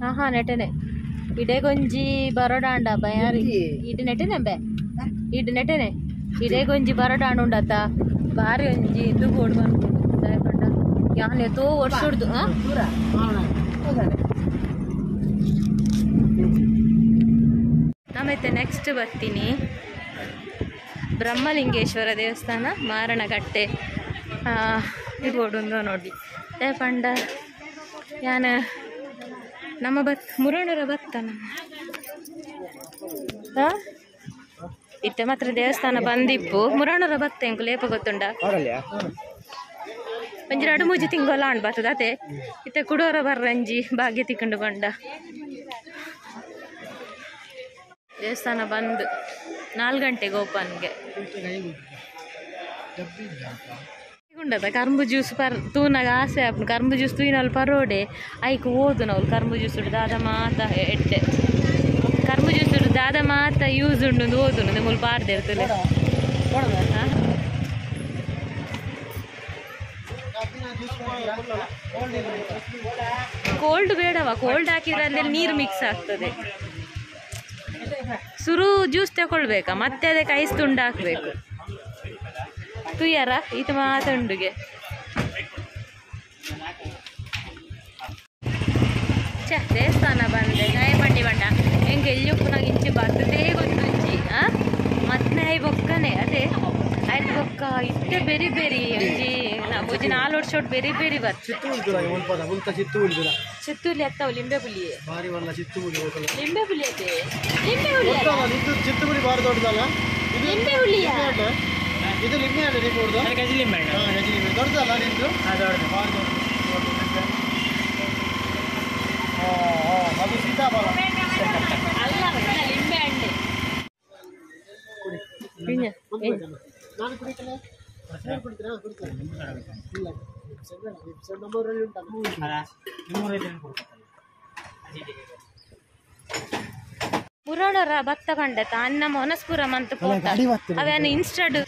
ಹಾ ಹಾ ನೆಟನೆ ಇಡೆಗೊಂಜಿ ಬರೋಡಾಂಡ ಬಯಾರಿ ಇಡ್ ನೆಟನೆ ಬೆ ಇಡ್ ನೆಟನೆ ಇಡೆಗೊಂಜಿ ಬರೋಡಾಂಡ ಉಂಡತ ಬಾರಿ ಒಂಜಿ ಇದು ಬೋರ್ಡ್ ಬಂದು ಯಾನ್ ಎತೋ ವರ್ಷಡ್ದು ನಮ್ಮೈತೆ ನೆಕ್ಸ್ಟ್ ಬರ್ತೀನಿ ಬ್ರಹ್ಮಲಿಂಗೇಶ್ವರ ದೇವಸ್ಥಾನ ಮಾರಣಕಟ್ಟೆ ಇದು ಬೋರ್ಡ್ ನೋಡಿ ಪಂಡ ಯಾನ ನಮ್ಮ ಬತ್ ಮುರಣರ ಬತ್ತ ನಮ್ಮ ಇತ್ತೆ ಮಾತ್ರ ದೇವಸ್ಥಾನ ಬಂದಿಪ್ಪು ಮುರಣರ ಬತ್ತ ಎಂಕು ಲೇಪ ಗೊತ್ತುಂಡ ಒಂಜಿ ರಡು ಮೂಜಿ ತಿಂಗೊಲ ಆಂಡ್ ಬರ್ತದ ಅತೆ ಇತ್ತೆ ಕುಡೋರ ಬರ್ರಂಜಿ ಭಾಗ್ಯ ತಿಕ್ಕೊಂಡು ಬಂಡ ದೇವಸ್ಥಾನ ಬಂದು 4 ಗಂಟೆಗೆ ಓಪನ್ಗೆ ಉಂಡದ ಕರ್ಂಬು ಜ್ಯೂಸ್ ಪರ್ ತೂನಾಗ ಆಸೆ ಆಪುಂಡು ಕರ್ಂಬು ಜ್ಯೂಸ್ ತೂಯಿನವ್ಲು ಪರೋಡೆ ಐಕ್ ಓದು ನಾವು ಕರ್ಂಬು ಜ್ಯೂಸ್ ಉಂಡು ದಾದ ಮಾತ ಎಡ್ಡೆ ಕರ್ಂಬು ಜ್ಯೂಸ್ ಉಂಡು ದಾದ ಮಾತ ಯೂಸ್ ಉಂಡು ಓದುನು ಮುಲ್ಪ ಪಾರ್ದಿರ್ತದೆ ಕೋಲ್ಡ್ ಬೇಡವಾ ಕೋಲ್ಡ್ ಹಾಕಿದ್ರೆ ಅಲ್ಲಿ ನೀರು ಮಿಕ್ಸ್ ಆಗ್ತದೆ ಸುರು ಜ್ಯೂಸ್ ತಗೊಳ್ಬೇಕಾ ಮತ್ತೆ ಅದಕ್ಕೆ ಐಸ್ ತುಂಡು ಹಾಕಬೇಕು ತುಯ್ಯಾರ ಇದು ಮಾತುಂಡುಗೆ ಛ ದೇವಸ್ಥಾನ ಬಂದೆ ಗಾಯ ಬಂಡಿ ಬಂಡ ಹೆಂಗೆ ಎಲ್ಲಿಪ್ಪುನಾಗ ಇಂಚಿ ಬರ್ತದೇ ಗೊತ್ತುಂಚಿ ಮತ್ತೆ I ಬೊಕ್ಕನೆ ಅದೇ ಆಯ್ತು ಬೊಕ್ಕ ಇತ್ತೆ ಬೇರೆ ಬೇರೆ ಒಂಜಿ ಒಂಜಿ 4 ವರ್ಷ ಬೇರೆ ಬೇರೆ ಬರ್ತು ಚಿತ್ತೂಲಿ ಅತ್ತವು ಲಿಂಬೆ ಪುಲಿ ಲಿಂಬೆ ಪುಲಿ ಅದೇ ಲಿಂಬೆ ಹುಳಿ ಚಿತ್ತುಗುಳಿ ಬಾರಿ ದೊಡ್ಡದಲ್ಲ ಲಿಂಬೆ ಹುಳಿಯಾ ಇದು ಲಿಂಬೆ ಹಣ್ಣು ನಿಮ್ಮದು ಗಜಿ ಲಿಂಬೆ ಹಣ್ಣು ಹಾಂ ಗಜಿ ಲಿಂಬೆ ದೊಡ್ಡದಲ್ಲ ನಿಮ್ಮದು ಹಾಂ ದೊಡ್ಡದು ಭಾರಿ ದೊಡ್ಡದು ಲಿಂಬೆ ಹಾಂ ಅದು ಸೀತಾಫಲ ಅಲ್ಲ ಲಿಂಬೆ ಹಣ್ಣು ಕುಡಿ ನಾನು ಕುಡಿತೇನೆ ನೀವು ಕುಡಿತೀರಾ ಕುಡಿತೇನೆ ಇಲ್ಲ ನಮ್ಮೂರಲ್ಲಿ ಉಂಟಲ್ಲ ಮುರಣರ ಭತ್ತ ಬಂಡತ ಅನ್ನ ಮನಸ್ಪುರ ಮಂತ ಪೋತ ಅವೇನು ಇನ್ಸ್ಟಾಡ್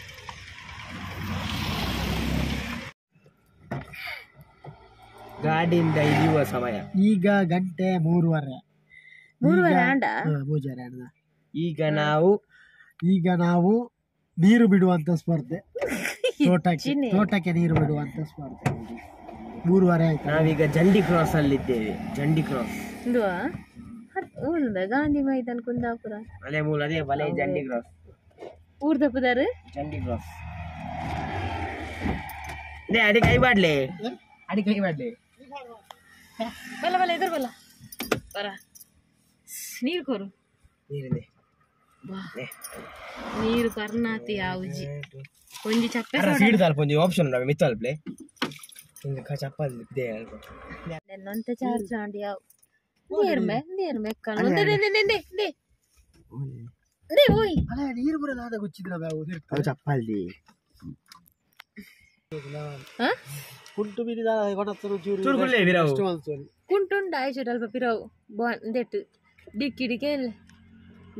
ಗಾಡಿಯಿಂದ ಇಳಿಯುವ ಸಮಯ ಈಗ ಗಂಟೆ 3:30 3:30 ಆಂಡ 3:30 ಆಂಡ ಈಗ ನಾವು ನೀರು ಬಿಡುವಂತ ಸ್ಪರ್ಧೆ ತೋಟಕ್ಕೆ ತೋಟಕ್ಕೆ ನೀರು ಬಿಡುವಂತ ಸ್ಪರ್ಧೆ 3:30 ಆಯ್ತು. ನಾವೀಗ ಜಂಡಿ ಕ್ರಾಸ್ ಅಲ್ಲಿ ಇದ್ದೇವೆ. ಜಂಡಿ ಕ್ರಾಸ್ ಗಾಂಧಿ ಮೈದಾನ ಕುಂದಾಪುರ ಅದೇ ಮೂಲ ಅದೇ ಬಲೆ ಜಂಡಿ ಕ್ರಾಸ್ ಊರ್ದಪ್ಪದಾರು ಜಂಡಿ ಕ್ರಾಸ್ ಅಡಿ ಕೈ ಬಾಡ್ಲಿ ಅಡಿ ಕೈ ಬಾಡ್ಲಿ ಬಲ ಬಲ ಎದುರು ಬಲ ಬರ ನೀರು ಕೊರು ನೀರಿದೆ ನೀರು ಕರ್ನಾತಿ ಯಾವುಜಿ ಒಂಜಿ ಚಪ್ಪೆ ಸೀಡ್ ತಲ್ಪ ಒಂಜಿ ಆಪ್ಷನ್ ಉಂಡು ಮಿತ್ತ ಅಲ್ಪ್ಲೆ ಹಿಂಗೆ ಚಪ್ಪಲ್ ಇದೆ ನೆನ್ನೊಂತೆ ಚಾರ್ಜ್ ಆಂಡ್ ಯಾವು ನೀರ್ಮೆ ನೀರ್ಮೆ ಕಣ್ಣು they they they they they ಓಯ್ ಅಲ್ಲ ನೀರು ಬರಲಾದ ಗುಚ್ಚಿದ್ರ ಬಾವು ಅವು ಚಪ್ಪಲ್ದಿ ಹಾ ಕುಂಟು ಬಿರಿದ ಕೊಡತ್ತರು ಚೂರು ಚೂರು ಕುಳ್ಳೆ ಬಿರವು ಎಷ್ಟು ಅನ್ಸೋಲಿ ಕುಂಟುಂಡ ಆಯ್ಚು ಅಲ್ಪ ಪಿರವು ದೆಟ್ಟು ಡಿಕ್ಕಿ ಡಿಕ್ಕೆ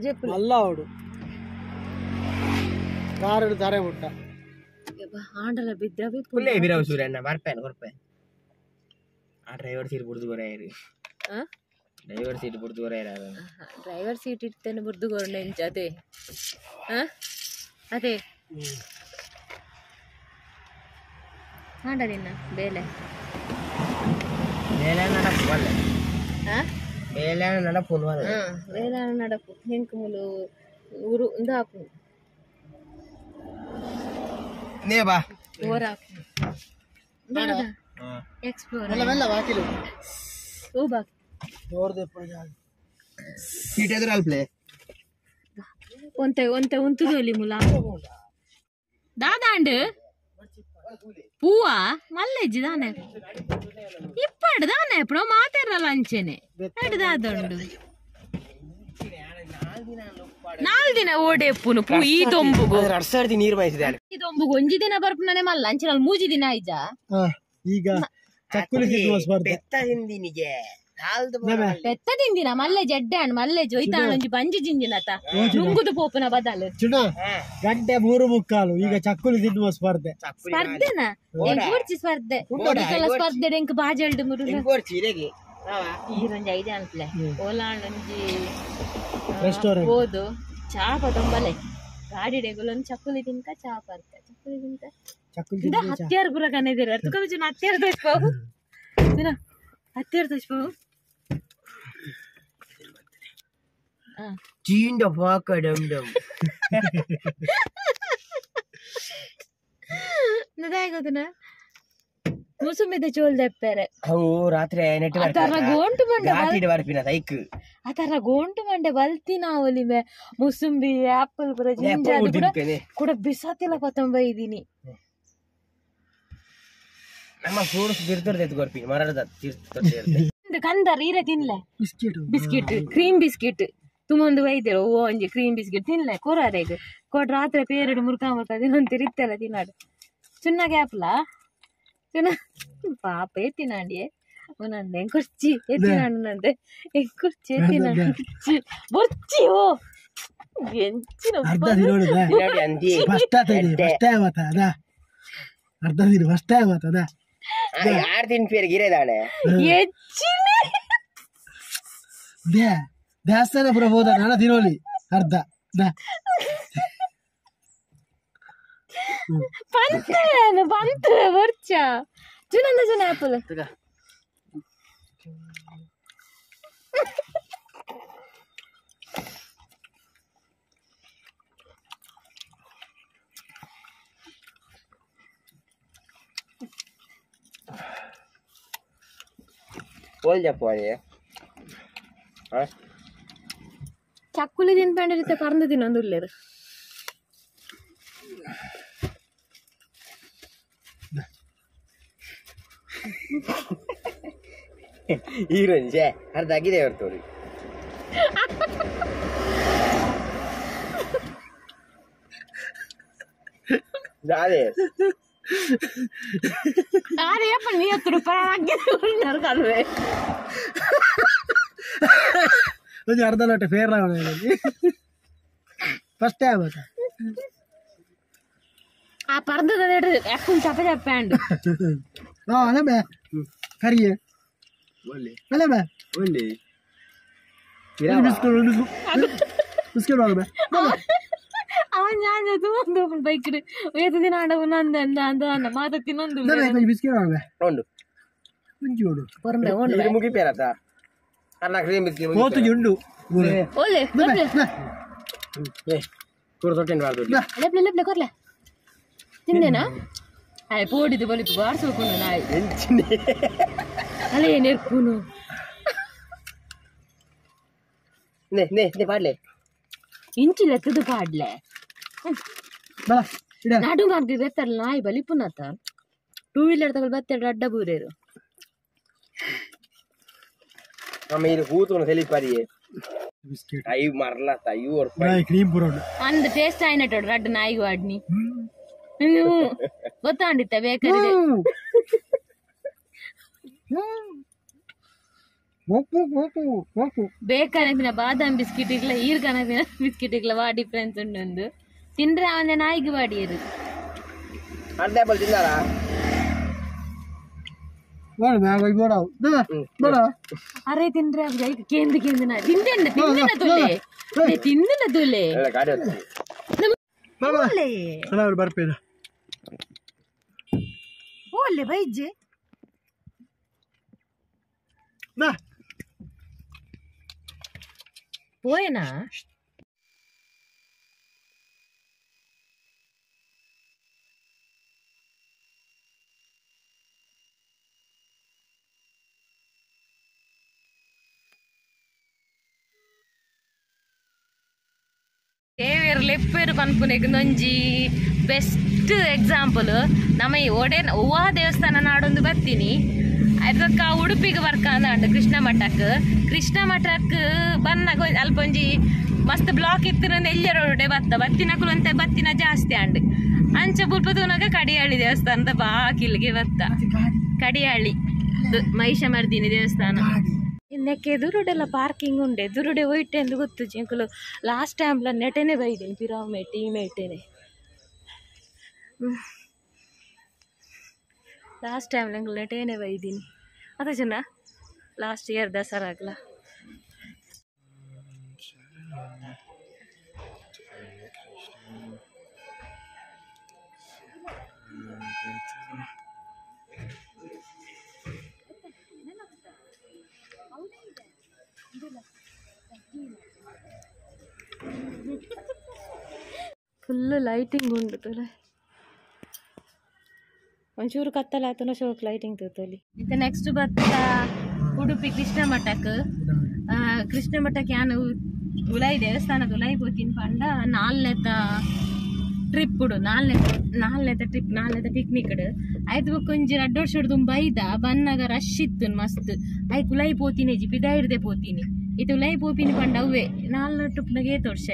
ಜೆಪ್ಪು ಅಲ್ಲ ಅವಡು ಕಾರು ತಾರೆ ಮುಟ್ಟ ಆಂಡಲ ಬಿದ್ದ ಕುಳ್ಳೆ ಬಿರವು ಸೂರ್ಯಣ್ಣ ಬರ್ಪೇನು ಕೊರ್ಪೆ ಆ ಡ್ರೈವರ್ ಸೀಟ್ ಬುಡ್ದು ಕೊರೆಯರು ಡ್ರೈವರ್ ಸೀಟ್ ಬುಡ್ದು ಕೊರೆಯರ ಡ್ರೈವರ್ ಸೀಟ್ ಇಡ್ತೇನೆ ಬುಡ್ದು ಕೊರಂಡೆ ಇಂಚ ಅದೇ ಅದೇ ಆಂಡ ನಿನ್ನ ಬೇಲೆ ಬೇಲೆ ನಡಪು ಅಲ್ಲ ಬೇಲೆ ನಡಪು ಬೇಲೆ ನಡಪು ಹೆಂಕ್ ಮುಲು ಊರು ಇಂದಾಪು ನೇ ಬಾ ಓರಾಪು ಎಕ್ಸ್ಪ್ಲೋರ್ ಮೆಲ್ಲ ಮೆಲ್ಲ ಬಾಕಿಲು ಓ ಬಾಕಿ ದೋರ್ದೆ ಸೀಟ್ ಎದುರು ಅಲ್ಪ್ಲೆ ಒಂತೆ ಒಂತೆ ಉಂತುದೊಲಿ ಮುಲ ದಾದಾಂಡ್ ಪೂವ ಮಲ್ಲೆಜ್ಜಿ ದಾನೆ ಇಪ್ಪಡು ದಾನೆ ಇಪ್ಪಡು ಮಾತಾಡಲ್ಲ ಅಂಚೆನೆ ಅಡ್ ದಾದಂಡು 4 ದಿನ ಓಡೆಪ್ಪುನು ಪೂ ಈ ದೊಂಬುಗು ನೀರು ಬಾಯಿಸಿದೆ ಈ ದೊಂಬುಗು ಒಂಜಿ ದಿನ ಬರ್ಪುನನೆ ಮಲ್ಲ ಅಂಚಿನ ಮೂಜಿ ದಿನ ಆಯ್ಜಾ ಈಗ ಚಕ್ಕುಲಿ ತಿನ್ನುವ ಸ್ಪರ್ಧೆ ಬೆತ್ತ ತಿಂದಿನಿಗೆ ಬೆತ್ತ ತಿಂದಿನ ಮಲ್ಲೆ ಜಡ್ಡೆ ಅಣ್ಣ ಮಲ್ಲೆ ಜೊಯ್ತಾಣ ಒಂಜಿ ಬಂಜಿ ಜಿಂಜಿನತ ನುಂಗುದು ಪೋಪುನ ಬದಲು ಚುಣ ಗಂಟೆ 3:45 ಈಗ ಚಕ್ಕುಲಿ ತಿನ್ನುವ ಸ್ಪರ್ಧೆ ಸ್ಪರ್ಧೆನಾ ಎಂಕ್ ಸ್ಪರ್ಧೆ ಸ್ಪರ್ಧೆ ಎಂಕ್ ಬಾಜಲ್ಡು ಮುರು ಈರೊಂಜಿ ಐಡಿಯಾ ಅನ್ಪ್ಲೆ ಓಲಾಂಡೊಂಜಿ ರೆಸ್ಟೋರೆಂಟ್ ಹೋದು ಚಾಪ ತೊಂಬಲೆ ಗಾಡಿ ಡೆಗುಲೊಂದು ಚಕ್ಕುಲಿ ತಿನ್ಕ ಚಾಪ ಅರ್ಥ ಚಕ್ಕುಲಿ ತಿನ್ಕ ಚಕ್ಕುಲಿ ಇಂದ ಹತ್ಯಾರ ಪೂರ ಕನೆದಿರ ತುಕ ಬಿಜುನ ಹತ್ಯಾರ ತೋಚ್ಪಾವು ತಿನ ಹತ್ಯಾರ ತೋಚ್ಪಾವು ಚೀಂಡ ಪಾಕ ಡಮ್ ಡಮ್ ನದಾಯಗೋದನ ಮುಸುಮಿದ ಚೋಲ್ ದೆಪ್ಪೆರೆ ಅವು ರಾತ್ರಿ ನೆಟ್ವರ್ಕ್ ಆತರ ಗೋಂಟು ಮಂಡೆ ಗಾಟಿಡ್ ಬರ್ಪಿನ ಸೈಕ್ ಆತರ ಗೋಂಟು ಮಂಡೆ ಬಲ್ತಿನ ಒಲಿಮೆ ಮುಸುಂಬಿ ಆಪಲ್ ಪೂರ ಜಿಂಜರ್ ಕೂಡ ಕೂಡ ಬಿಸಾತಿಲ್ಲ ಪತಂಬ ಇದೀನಿ ನಮ್ಮ ಫ್ರೂಟ್ಸ್ ತಿರ್ತರ್ದೆ ಕೊರ್ಪಿ ಮರದ ತಿರ್ತರ್ದೆ ಕಂದರ್ ಈರೆ ತಿನ್ಲೆ ಬಿಸ್ಕೆಟ್ ಬಿಸ್ಕೆಟ್ ಕ್ರೀಮ್ ಬಿಸ್ಕೆಟ್ ತುಮೊಂದು ವೈದ್ಯರು ಓ ಒಂಜಿ ಕ್ರೀಮ್ ಬಿಸ್ಕೆಟ್ ತಿನ್ಲೆ ಕೊರಾರೆಗ್ ಕೊಡ್ ರಾತ್ರಿ ಪೇರಡು ಮುರ್ಕ ಮುರ್ಕ ದಿನಂತಿರಿತ್ತೆಲ್ಲ ತಿನ್ನಾಡು ಚುನ್ನ ಗ್ಯಾಪ್ಲ ಚುನ್ನ ಪಾಪ ಎತ್ತಿನಾಂಡಿಯೇ ಒಂದಂದೆ ಕುರ್ಚಿ ಎತ್ತಿನಾಂಡು ಕುರ್ಚಿ ಎತ್ತಿನಾಂಡು ಬೊರ್ಚಿ ಓ ಎಂಚಿನ ಅರ್ಧ ದಿನ ನೋಡಿದ ಫಸ್ಟ್ ಆತದೆ ಫಸ್ಟ್ ಟೈಮ್ ಆತ ಅದ ಅರ್ಧ ದಿನ ಫಸ್ಟ್ ಟೈಮ್ ಆತ ಅದ ಯಾರು ತಿನ್ಪೇರು ಗಿರೇದಾಳೆ ಹೆಚ್ಚಿನ ದೇವಸ್ಥಾನ ಪುರ ಹೋದ ನಾನ ತಿನ್ನೋಲಿ ಅರ್ಧ ಪಂತೇನು ಪಂತ ಬೊರ್ಚ ಚುನಂದ ಜನ ಆಪಲ್ ಬೋಲ್ ಜಪ್ಪಾಡಿ ಚಕ್ಕುಲಿ ತಿನ್ಪಂಡಿರುತ್ತೆ ಪರಂದು ತಿನ್ನೊಂದು ಉಳ್ಳೇರು ಈರೊಂಜೆ ಅರ್ಧ ಆಗಿದೆ ಹೊರತೋರಿ ಅದೇ ಅಪ್ಪ ನೀ ಹತ್ತು ರೂಪಾಯಿ ಹಾಕಿದ್ರೆ ಒಂಜಿ ಅರ್ಧ ಲೋಟ ಫೇರ್ ಫಸ್ಟ್ ಟೈಮ್ ಆತ ಆ ಪರ್ದದ ಯಾಕುನ್ ಚಪ ಚಪ್ಪ ಅಂಡು ಹಾ ಅಲ್ಲ ಕರಿಯೇ ಒಳ್ಳೆ ಅಲ್ಲ ಬೇ ಒಳ್ಳೆ ಬಿಸ್ಕೆಟ್ ವಾಗ ಬೇ ಅವನ್ ഞാൻ ಒಂದು ಬೈಕ್ ಏತು ದಿನ ಆಂಡ ನಂದ ಅಂದ ಅಂದ ಮಾತ ತಿನ್ನೊಂದು ಬಿಸ್ಕೆಟ್ ವಾಗ ಬೇ ಉಂಡು ಒಂಜಿ ಉಂಡು ಪೊರಂಬೆ ಉಂಡು ಮುಗಿಪೇರತ ಅರ್ನ ಕ್ರೀಮ್ ಬಿಸ್ಕೆಟ್ ಹೋತು ಉಂಡು ಓಲೆ ಏ ಕೂರು ತೊಟ್ಟೆನ್ ಬಾರ್ದು ಲೆಪ್ಲೆ ಲೆಪ್ಲೆ ಕೊರ್ಲೆ ತಿಂದೇನಾ ಆಯ್ ಪೋಡಿದು ಬಲಿಪು ಬಾರ್ಸೋಕೊಂಡು ನಾಯಿ ಎಂಚಿನೆ ಅಲೆ ನೆರ್ಪುನು ನೆ ನೆ ನೆ ಪಾಡ್ಲೆ ಇಂಚಿ ಲೆತ್ತದು ಪಾಡ್ಲೆ ಬಲ ಇಡ ನಡು ಮಾರ್ಗ ಬೆತ್ತಲ್ಲ ನಾಯಿ ಬಲಿಪುನತ ಟೂ ವೀಲರ್ ತಗೊಳ್ ಬತ್ತೆರಡು ಅಡ್ಡ ಬೂರೇರು ನಮ್ಮ ಇಲ್ಲಿ ಕೂತುನು ಸೆಲಿಪರಿಯೇ ಬಿಸ್ಕೆಟ್ I ಮರ್ಲತ ಐವ ರೂಪಾಯಿ ನಾಯಿ ಕ್ರೀಮ್ ಪುರ ಉಂಡು ಅಂದ ಟೇಸ್ಟ್ ಆಯ್ನಟೋಡು ರಡ್ಡು ನಾಯಿಗೆ ವಾಡ್ನಿ ನೀವು ಗೊತ್ತಾಂಡಿತ್ತ ಬೇಕರಿ ಬೇಕರಿ ಬಾದಾಮ್ ಬಿಸ್ಕೆಟ್ ಇಗ್ಲ ಈರ್ಕನ ಬಿಸ್ಕೆಟ್ ಇಗ್ಲ ವಾ ಡಿಫ್ರೆನ್ಸ್ ಉಂಡು ತಿಂದ್ರೆ ಅವನ ನಾಯಿಗೆ ವಾಡಿಯರು ಅರ್ಧ ಆಪಲ್ ತಿಂದಾರಾ ಅರೆ ತಿಂದ್ರೆ ಕೇಂದ್ರ ಕೇಂದ್ರ ತಿಂದೆನ್ನ ತಿಂದೆನ ತುಲೆ ತಿಂದೆನ ತುಲೆ ಬರ್ಪೇನ ಓಲೆ ಬೈಜೆ ಪೋಯನಾ ದೇವೇರು ಲೆಪ್ಪೇರು ಪನ್ಪುನೆಗ್ ಬೆಸ್ಟ್ ಎಕ್ಸಾಂಪಲ್ ನಮ್ಮ ಈ ಒಡೆ ಹೂವ ದೇವಸ್ಥಾನ ನಾಡೊಂದು ಬರ್ತೀನಿ ಅದಕ್ಕೆ ಉಡುಪಿಗೆ ಬರ್ಕಂದ ಕೃಷ್ಣ ಮಠಕ್ಕೆ ಕೃಷ್ಣ ಮಠಕ್ಕೆ ಬನ್ನಾಗ ಅಲ್ಪ ಒಂಜಿ ಮಸ್ತ್ ಬ್ಲಾಕ್ ಇತ್ತು ಎಲ್ಲಿ ರೋಡೆ ಬತ್ತ ಬತ್ತಿನಕುಲು ಅಂತ ಬತ್ತಿನ ಜಾಸ್ತಿ ಅಂಡ್ ಅಂಚ ಬುಲ್ಪ ತೂನಾಗ ಕಡಿಯಾಳಿ ದೇವಸ್ಥಾನದ ಬಾಕಿಲ್ಗೆ ಬತ್ತ ಕಡಿಯಾಳಿ ಮಹಿಷಮರ್ದಿನಿ ದೇವಸ್ಥಾನ ಇನ್ನಕ್ಕೆ ಎದುರುಡೆಲ್ಲ ಪಾರ್ಕಿಂಗ್ ಉಂಡೆ ಎದುರುಡೆ ಒಯ್ಟೆ ಎಂದು ಗೊತ್ತು ಜಿಂಕುಲು ಲಾಸ್ಟ್ ಟೈಮ್ಲ ನೆಟೆನೆ ಬೈದೇನೆ ಪಿರಾವ್ ಮೇಟೆ ಈ ಮೇಟೆನೆ ಲಾಸ್ಟ್ ಟೈಮ್ ನಂಗೆ ನೆಟೇನೆ ಬೈದೀನಿ ಅದ ಜನ ಲಾಸ್ಟ್ ಇಯರ್ ದಸರಾಗ್ಲ. ಫುಲ್ ಲೈಟಿಂಗ್ ಉಂಡು ತುಲೆ ಒಂಚೂರು ಕತ್ತಲಾತನ ಶೋಕ್ ಲೈಟಿಂಗ್ ತೂತೊಲಿ. ಇತ್ತೆ ನೆಕ್ಸ್ಟ್ ಬತ್ತ ಉಡುಪಿ ಕೃಷ್ಣ ಮಠಕ್ಕೆ. ಕೃಷ್ಣ ಮಠಕ್ಕೆ ಯಾನು ಉಲಾಯಿ ದೇವಸ್ಥಾನದ ಉಲಾಯಿ ಪೋತಿನ ಪಂಡ ನಾಲ್ನೇತ ಟ್ರಿಪ್ ಉಡು ನಾಲ್ನೇತ ಟ್ರಿಪ್ ನಾಲ್ನೇತ ಪಿಕ್ನಿಕ್ ಆಯ್ತು. ಬೊಕ್ಕ ಒಂಜಿ ರಡ್ಡ್ ವರ್ಷ ತುಂಬ ಐದ ಬನ್ನಾಗ ರಶ್ ಇತ್ತು ಮಸ್ತ್. ಆಯ್ತು ಉಲಾಯಿ ಪೋತಿನಿ ಜಿ ಪಿದಾಯಿರ್ದೆ ಪೋತೀನಿ. ಇತ್ತೆ ಉಲಾಯಿ ಪೋಪಿನಿ ಪಂಡ ಅವೇ ನಾಲ್ನ ಟ್ರಿಪ್ನಾಗ ಏತ್ ವರ್ಷ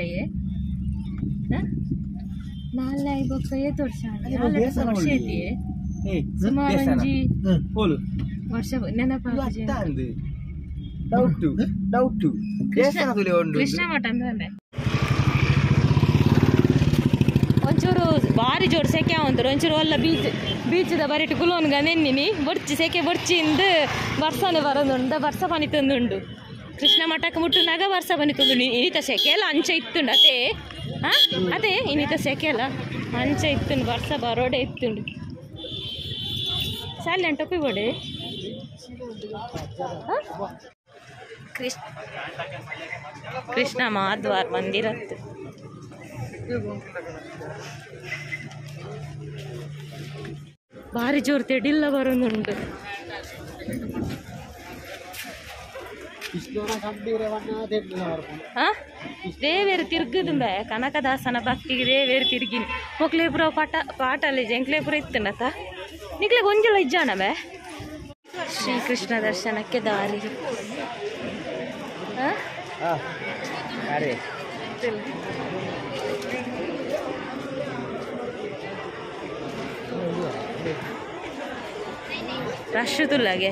ನಾಲ್ನೇ ಬೊಕ್ಕ ಏತ್ ವರ್ಷ ವರ್ಷ ಐತಿ ಸುಮಾರು ಒಂಜಿ ವರ್ಷ ನೆನಪಾಪುಜಿ. ಕೃಷ್ಣ ಮಠ ಅಂದ್ರೆ ಒಂಚೂರು ಬಾರಿ ಜೋರು ಸೆಕೆ ಉಂಟು. ಒಂಚೂರು ಅಲ್ಲ ಬೀಚ್ ಬೀಚದ ಬರಿಟ್ ಕುಲೋನ್ಗ ನೆನ್ನಿನಿ ಬೊರ್ಚಿ ಸೆಕೆ ಬೊರ್ಚಿಂದ ಬರ್ಸನೆ ಬರೋದುಂಡ ಬರ್ಸ ಪನಿ ತಂದುಂಡು. ಕೃಷ್ಣ ಮಠಕ್ಕೆ ಮುಟ್ಟುನಾಗ ವರ್ಷ ಬನಿ ತಂದುಂಡು. ಇನ್ನಿತ ಸೆಕೆ ಎಲ್ಲ ಅಂಚೆ ಇತ್ತುಂಡು ಅದೇ ಅದೇ ಇನ್ನಿತ ಸೆಕೆ ಎಲ್ಲ ಅಂಚೆ ಇತ್ತುಂಡು ವರ್ಷ ಬರೋಡೆ ಇತ್ತುಂಡು. ಸಾಲಿ ಅಂಟೊಪ್ಪಿ ಬೋಡೆ ಕೃಷ್ಣ ಕೃಷ್ಣ ಮಹಾದ್ವಾರ ಮಂದಿರ ಭಾರಿ ಜೋರು ತೆಡಿಲ್ಲ ಬರೋದುಂಟು. ದೇವೇರು ತಿರ್ಗದುಂಬೆ ಕನಕದಾಸನ ಭಕ್ತಿಗೆ ದೇವೇರು ತಿರ್ಗಿನಿ ಮೊಕ್ಲೇಪುರ ಪಾಠ ಪಾಠಲ್ಲಿ ಜಂಕ್ಲೇಪುರ ಇತ್ತುನತ ನಿಕ್ಲೆ ಗೊಂಜಲ ಇಜ್ಜಾಣ ಬೇ. ಶ್ರೀಕೃಷ್ಣ ದರ್ಶನಕ್ಕೆ ದಾರಿ. ರಶ್ ತುಲ್ಲಾಗೆ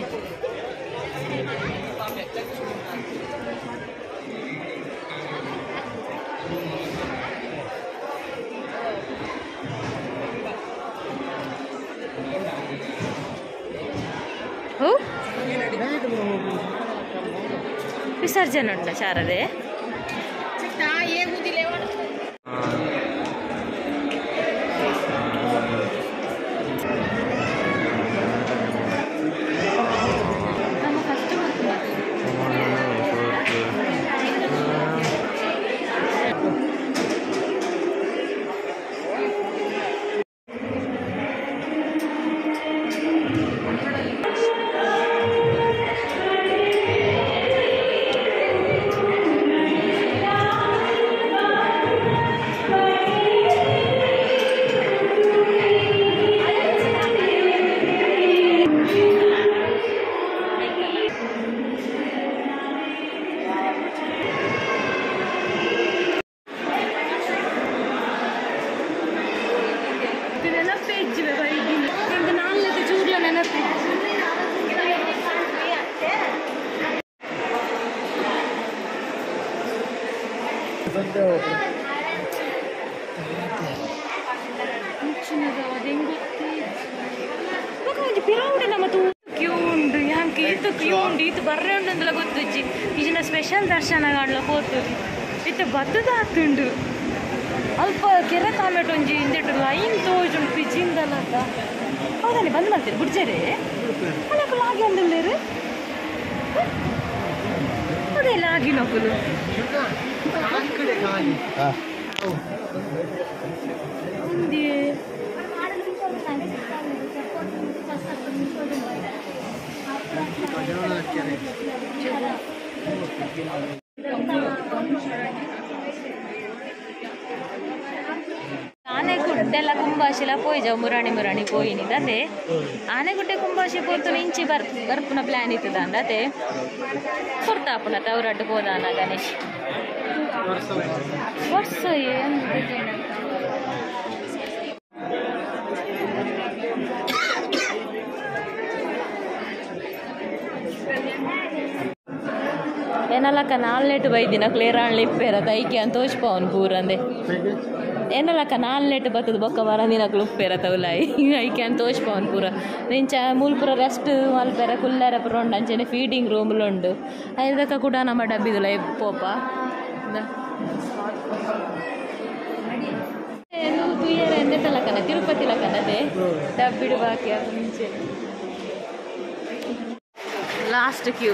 ವಿಸರ್ಜನೆ ಉಂಟ ಶಾರದೆ. ಸ್ಪೆಷಲ್ ದರ್ಶನ ಕಾಡ್ಲ ಪೋತು ಇತ್ತೆ ಬತ್ತದ ಆತುಂಡು. ಅಲ್ಪ ಕೆರೆ ಕಾಮೆಟ್ ಒಂಜಿ ಇಂದೆಟ್ ಲೈನ್ ತೋಜುಂಡು ಪಿಜಿಂದಲತ. ಹೌದಾನೆ ಬಂದ್ ಮಾಡ್ತೀರಿ ಬುಡ್ಜೇರಿ ಅಲ್ಲಕ್ಕೂ ಲಾಗಿ ಅಂದುಳ್ಳೇರು ಅದೇ ಲಾಗಿ ನಕುಲು ಆನೆಗುಡ್ಡೆಲ್ಲ ಕುಂಬಾಶಿಲ ಪೋಯ್ಜಾವ್ ಮುರಾಣಿ ಮುರಾಣಿ ಪೋಯಿನಿ ಅದೇ ಆನೆಗುಡ್ಡೆ ಕುಂಬಾಶಿ ಪೋತು ಇಂಚಿ ಬರ್ಪುನ ಪ್ಲಾನ್ ಇತ್ತದ ಅಂದತೆ ಕೊರ್ತಾಪುನ ತವರಡ್ಡು ಪೋದಾನ ಗಣೇಶ್ ವರ್ಷ ಏನು ಏನಲ್ಲಕ್ಕ ನಾಲ್ನೇಟು ಬೈದಿನ ಕ್ಲೇರಾಣ್ಲಿ ಇಪ್ಪೇರ ದೈಕೆ ಅಂತ ತೋಚ್ಪವನು ಪೂರಂದೆ. ಏನಲಕ್ಕ ನಾಲ್ನೆಟ್ ಬತ್ತದ ಬೊಕ್ಕ ಬರಂದಿನಕ್ಲು ಉಪ್ಪೇರ ತೌಲಾಯಿ ಐಕ್ಯಾನ್ ತೋಚ್ಪವನ್ ಪೂರ ನಿಂಚ ಮೂಲ್ಪುರ ರೆಸ್ಟ್ ಮಲ್ಪೆರ ಕುಲ್ಲೆರ ಪೂರ ಉಂಡು ಅಂಚನೆ ಫೀಡಿಂಗ್ ರೂಮ್ಲು ಉಂಡು ಐದಕ್ಕ ಕೂಡ ನಮ್ಮ ಡಬ್ಬಿದುಲ ಪೋಪ ತುಯ್ಯರ ಎಂದೆತ್ತಲಕ್ಕನ ತಿರುಪತಿ ಲಕ್ಕನದೆ ಡಬ್ಬಿಡು ಬಾಕಿ ಅದು ಮುಂಚೆ ಲಾಸ್ಟ್ ಕ್ಯೂ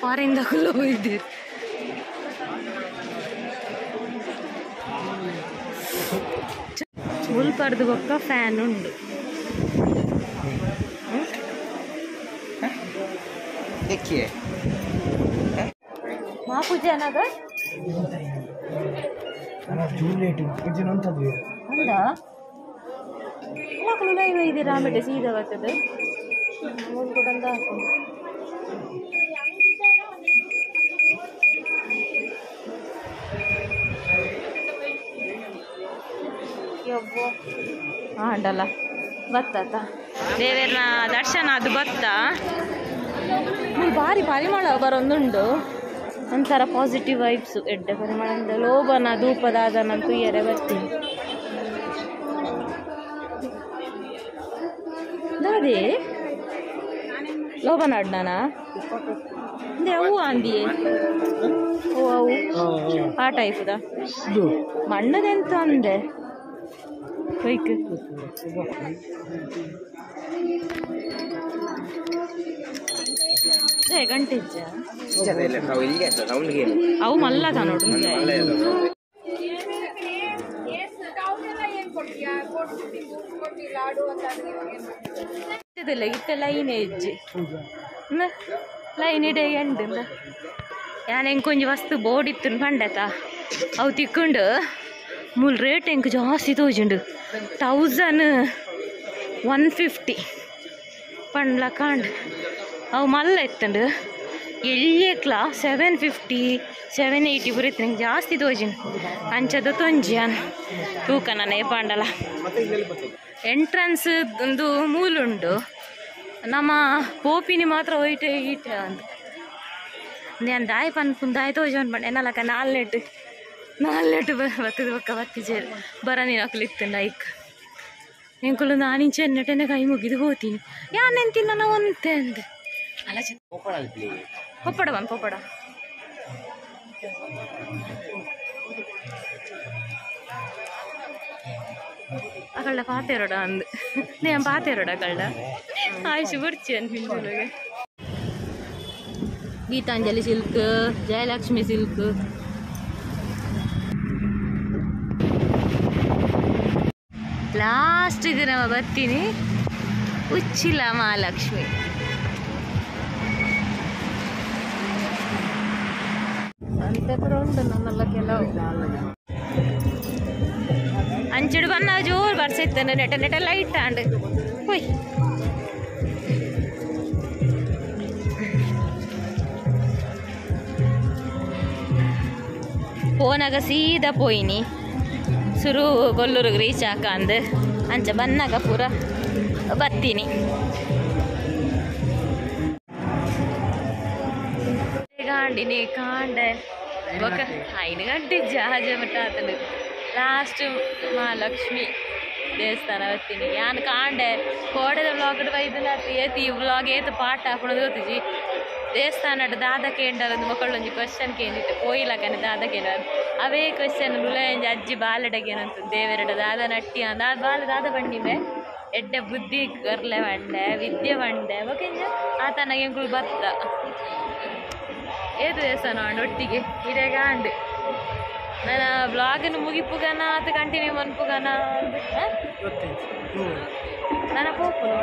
ಫಾರಿನ್ ದಾಖಲು ಹೋಗಿದ್ದೀರಿ ಮುಲ್ಪರ್ದು ಬೊಕ್ಕ ಫ್ಯಾನ್ ಉಂಡು देखिए ಮಹಾಪೂಜೆ ಅನ್ನಾಗ ಅಂದ ಮಕ್ಕಳು ಲೈವ್ ಇದ್ದೀರಾ ಆಮೇಲೆ ಸೀದಾ ಬರ್ತದೆ ಬಂದ ಹಾಂಡಲ್ಲ ಬತ್ತಾತ ದೇವೇರ್ನ ದರ್ಶನ ಅದು ಬತ್ತ ಭಾರಿ ಪರಿಮಳ ಬರೊಂದುಂಡು ಒಂಥರ ಪಾಸಿಟಿವ್ ವೈಬ್ಸ್ ಎಡ್ಡೆ ಪರಿಮಳ ಅಂದ ಲೋಬನ ಧೂಪದಾದ ತುಯ್ಯರೆ ಬರ್ತೀನಿ ದಾದಿ ಲೋಬನ ಅಡ್ಡಾನ ಅಂದೆ ಅವು ಅಂದಿಯೇ ಓ ಅವು ಆ ಟೈಪ್ದ ಮಣ್ಣದೆಂತ ಅಂದೆ ಬೈಕ್ ಗಂಟೆ ಅವು ಮಲ್ಲ ನೋಡು ಇತ್ತ ಲೈನ್ ಹೆಜ್ಜೆ ಲೈನ್ ಇಡೆ ಎಂಡು ಯಾನ್ ಎಂಕೊಂಜಿ ವಸ್ತು ಬೋರ್ಡ್ ಇತ್ತು ಪಂಡತ ಅವು ತಿಕ್ಕೊಂಡು ಮೂಲ ರೇಟ್ ಎಂಕ್ ಜಾಸ್ತಿ ತೋಜುಂಡು 1150 ಪಂಡ್ಲ ಕಾಂಡ್ ಅವು ಮಲ್ಲ ಇತ್ತಂಡು ಎಲ್ಲಿಯಕ್ಲ 750 780 ಪೂರ ಇತ್ತು ನಂಗೆ ಜಾಸ್ತಿ ತೋಜಿನ ಅಂಚದ ತೊಂಜಿ ಅನ್ ತೂಕ ನಾನು ಪಾಂಡಲ ಎಂಟ್ರನ್ಸ್ ಒಂದು ಮೂಲುಂಡು ನಮ್ಮ ಪೋಪಿನಿ ಮಾತ್ರ ಹೋಯ್ಟೆ ಈಟೆ ಅಂದು ನಾನು ದಾಯಿ ಪನ್ಪುನ್ ದಾಯಿ ತೋಜೋನ್ ಪಂಡ ಎನ್ನಲಕ್ಕ ನಾಲ್ನೆಟ್ ನಾಲ್ನೆಟ್ ಬತ್ತದ ಬೊಕ್ಕ ಬತ್ತಿಜೇರು ಬರ ನೀನು ಅಕ್ಲು ಐಕ್ ಎಂಕುಲು ನಾನಿಂಚೆ ಎನ್ನಟೆನೆ ಕೈ ಮುಗಿದು ಹೋತೀನಿ ಯಾನೆಂತಿನ್ನ ನಾವು ಒಂತೆ ಅಂದೆ ಅಲ್ಲ ಚೆನ್ನ ಪೊಪ್ಪಡ ಬಂದು ಪೊಪ್ಪಡ ಅಕಳ್ಳ ಪಾತೆರೋಡ ಅಂದು ನೇಮ್ ಪಾತೆರೋಡ ಅಕಳ್ಳ ಆಯ್ಸು ಬರ್ಚಿ ಅನ್ಪಿಂಚುಲಗೆ ಗೀತಾಂಜಲಿ ಸಿಲ್ಕ್ ಜಯಲಕ್ಷ್ಮಿ ಸಿಲ್ಕ್ ಲಾಸ್ಟಿಗೆ ನಾವು ಬರ್ತೀನಿ ಉಚ್ಚಿಲ ಮಹಾಲಕ್ಷ್ಮಿ ಅಂತ ಉಂಟು ನನ್ನೆಲ್ಲ ಕೆಲವು ಅಂಚಿಡು ಬನ್ನ ಜೋರು ಬರ್ಸಿತ್ತಾನೆ ನೆಟ ನೆಟ ಲೈಟ್ ಆಂಡ್ ಹೋಯ್ ಪೋನಾಗ ಸೀದಾ ಪೋಯಿನಿ ಸುರು ಕೊಲ್ಲೂರಿಗೆ ರೀಚ್ ಹಾಕಂದು ಅಂಚ ಬನ್ನಾಗ ಪೂರ ಬತ್ತೀನಿ ಕಾಂಡಿನಿ ಕಾಂಡೆ ಬೊಕ 5 ಗಂಟೆ ಜಹಾಜ ಮಟ್ಟ ಆತನು ಲಾಸ್ಟ್ ಮಹಾಲಕ್ಷ್ಮಿ ದೇವಸ್ಥಾನ ಬರ್ತೀನಿ ಯಾನ್ ಕಾಂಡೆ ಕೋಡೆದ ವ್ಲಾಗ್ ಬೈದಲ್ಲ ಏತಿ ಈ ವ್ಲಾಗ್ ಏತು ಪಾಠ ಹಾಕೊಳೋದು ಗೊತ್ತಿಜಿ ದೇವಸ್ಥಾನ ದಾದ ಕೇಂದ್ರ ಮಕ್ಕಳೊಂಜಿ ಕ್ವಶನ್ ಕೇಂದಿತ್ತು ಪೋಯಿಲಕನೆ ದಾದ ಕೇಂದ್ರ ಅವೇ ಕ್ವಶನ್ ನುಲಂಜಿ ಅಜ್ಜಿ ಬಾಲಡಗೆ ಏನಂತ ದೇವರಡ ದಾದ ನಟ್ಟಿ ಅಂದ ಬಾಲ ದಾದ ಬಂಡಿಮೆ ಎಡ್ಡೆ ಬುದ್ಧಿ ಕರ್ಲೆ ಬಂಡೆ ವಿದ್ಯೆ ಬಂಡೆ ಓಕೆಂಜ ಆತನ ಎಂಕುಲು ಬತ್ತ ಏತು ದೇವಸ್ಥಾನ ಉಂಡು ಒಟ್ಟಿಗೆ ಇದೇ ಕಾಂಡು ನನ್ನ ಬ್ಲಾಗನ್ನು ಮುಗಿಪುಗನ ಅದು ಕಂಟಿನ್ಯೂ ಮನ್ಪುಗನ ನನ್ನ ಪೋಪುನು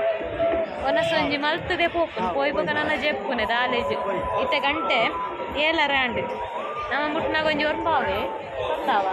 ಒನಸೊಂಜಿ ಮಲ್ತದೆ ಪೋಪುನು ಪೋಯ್ಬೊಕ ನನ್ನ ಜೆಪ್ಪುನೆ ದಾಲೇಜು ಇತ್ತೆ ಗಂಟೆ 7 ಆಂಡ್ ನಮ್ಮ ಮುಟ್ನಾಗ ಒಂಜಿ ಒರ್ಪಾವೆ ಗೊತ್ತಾವ.